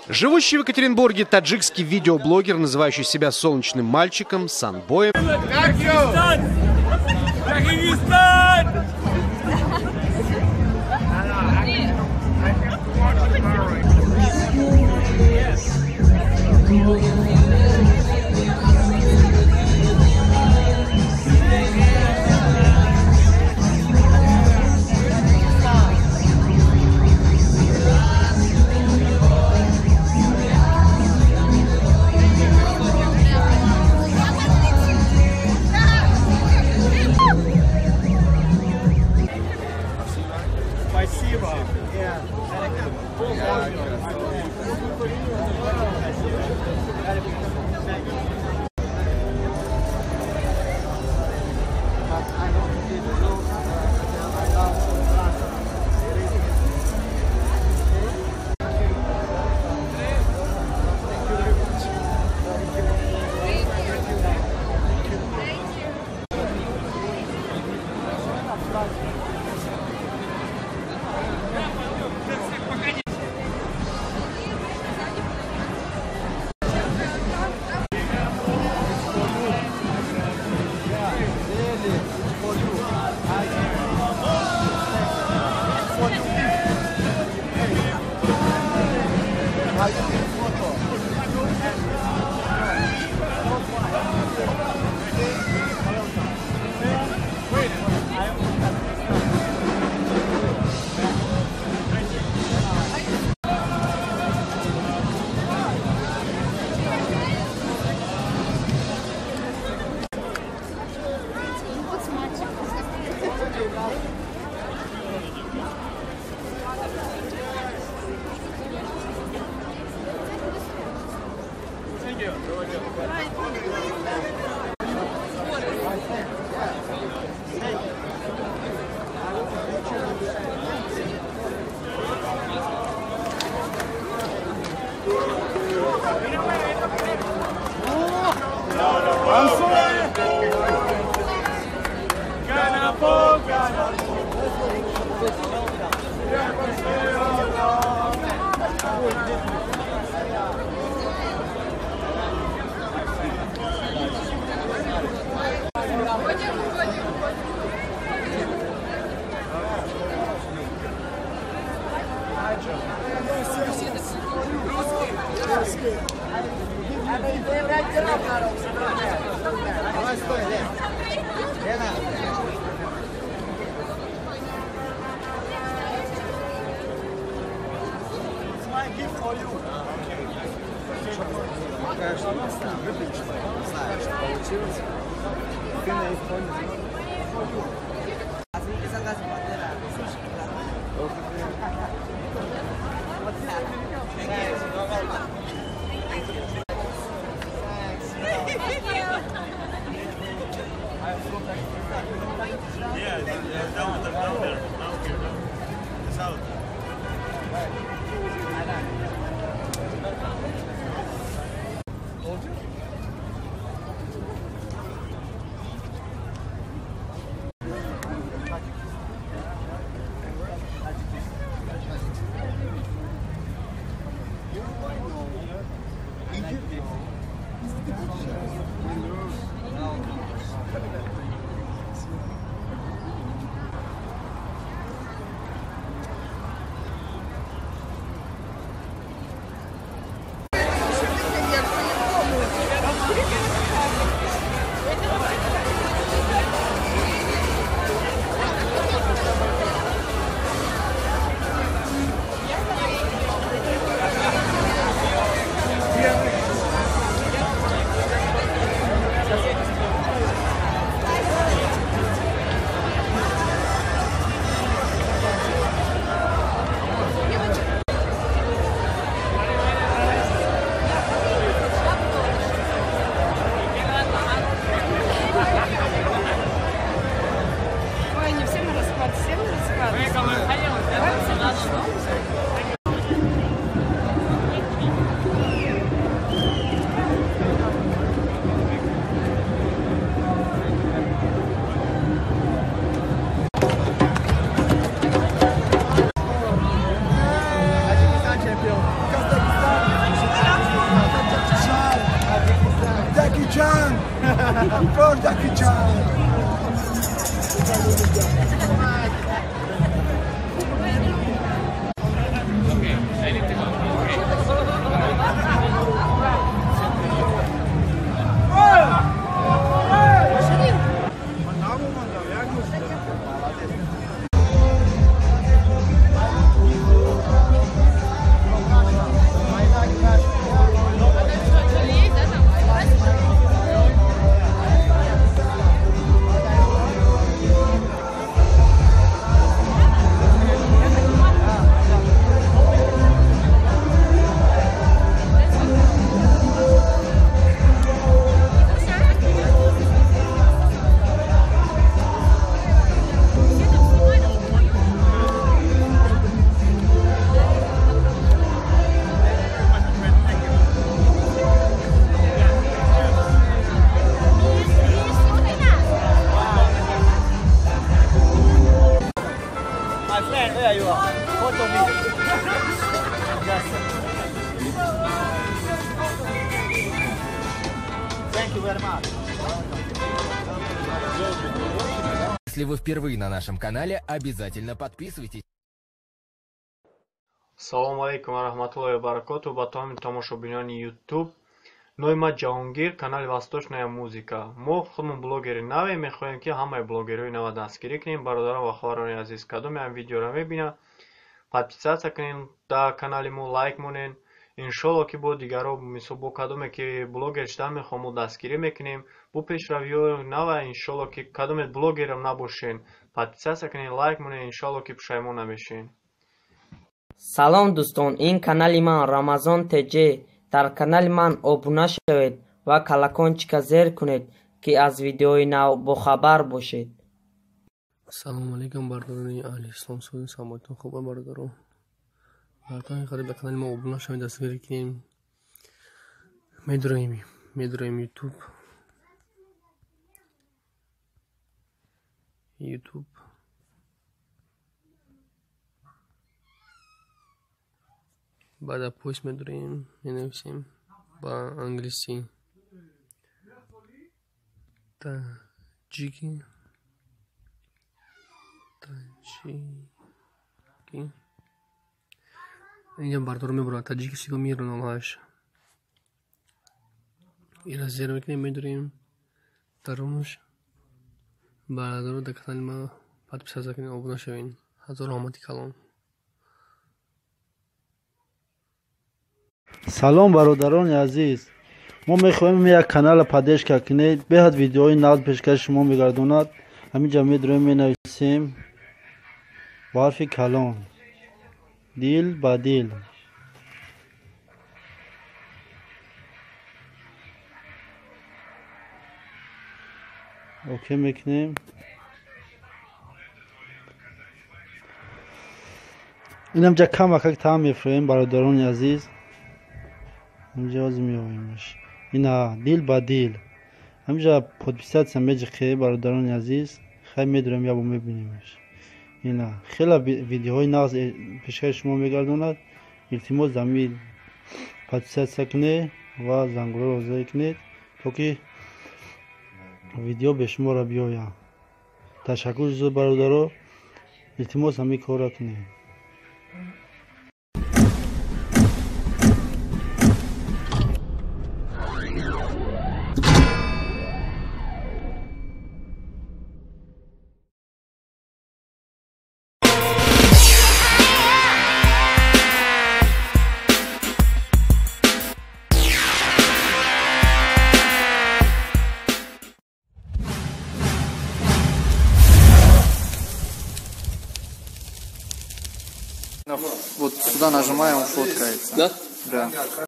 Живущий в Екатеринбурге таджикский видеоблогер, называющий себя солнечным мальчиком, Санбоем. Chan! For Jackie Chan! Okay, I need to go. Okay. My friend, where you are? Photo me. Yes. Thank you very much. Если вы впервые на нашем канале, обязательно подписывайтесь. Салом алейкум ва раҳматуллоҳи ва баракотуҳ ба тамоми тамошобинони YouTube. Номи ман Ҷаҳонгир, канали Восточная музыка. Мо худмон блогери наве, мехоҳем ки ҳамаи блогерҳои нава дастгирӣ кунем. Бародарон ва хоҳарони азиз, кадоме ҳам видеоро мебинад, подписаться кунем дар канали мо, лайк монен. Иншолло ки бо дигарро, мисол бо кадоме ки блогер шудан мехоҳам, мо дастгирӣ мекунем. Бо пешравиҳои нава иншолло ки кадоме блогерам набошен, подписаться кунем, лайк монен, иншолло ки пушаймон намешен. Салом дӯстон, ин канали ман Рамазон ТЖ. Дар канали ман обуна шавед ва колокольчика зер кунед, ки аз видеои нав бохабар бошед. Салому алейкум, бародарони аҳли ислом, саломатон хуб бародаро. Бародарони қадр, ба канали мо обуна шавед, дастгирӣ кунем. Медроем YouTube. YouTube. Баъд поиск медорем, менависем ба англисӣ таҷики, таҷики. Инҷа бардор мебурад таҷики сиго мир 08. Ира зер мекунем, медорем дарунаш. Бародаро, дар канали ма подписаться кунед, обуна шавед. Ҳазор раҳмати калон. Салом, бародарони азиз, мо мехоҳем як канала поддержка кунед, беҳад видеои нағз пешкаши шумо мегардонад. Ҳаминҷа медроем, менависем бо ҳарфи калон дил ба дил. Окей мекунем. Инамҷа камакак таъм мефурӯем, бародарони азиз. Ҳаминҷа ҳозир меоемш. Ина дил ба дил. Ҳаминҷа подписаться меҷиқе, бародарони азиз. Хай медорем, ябо мебинемш. Ина хела видеоҳои нағз пешкаши шумо мегардонад. Илтимос, ҳамин подписаться кунед ва зангӯраро зер кунед, то ки видео бешумора биёяд. Ташаккур зуд, бародаро. Илтимос, ҳамин корро кунед. Вот сюда нажимаем, он фоткается. Да? Да.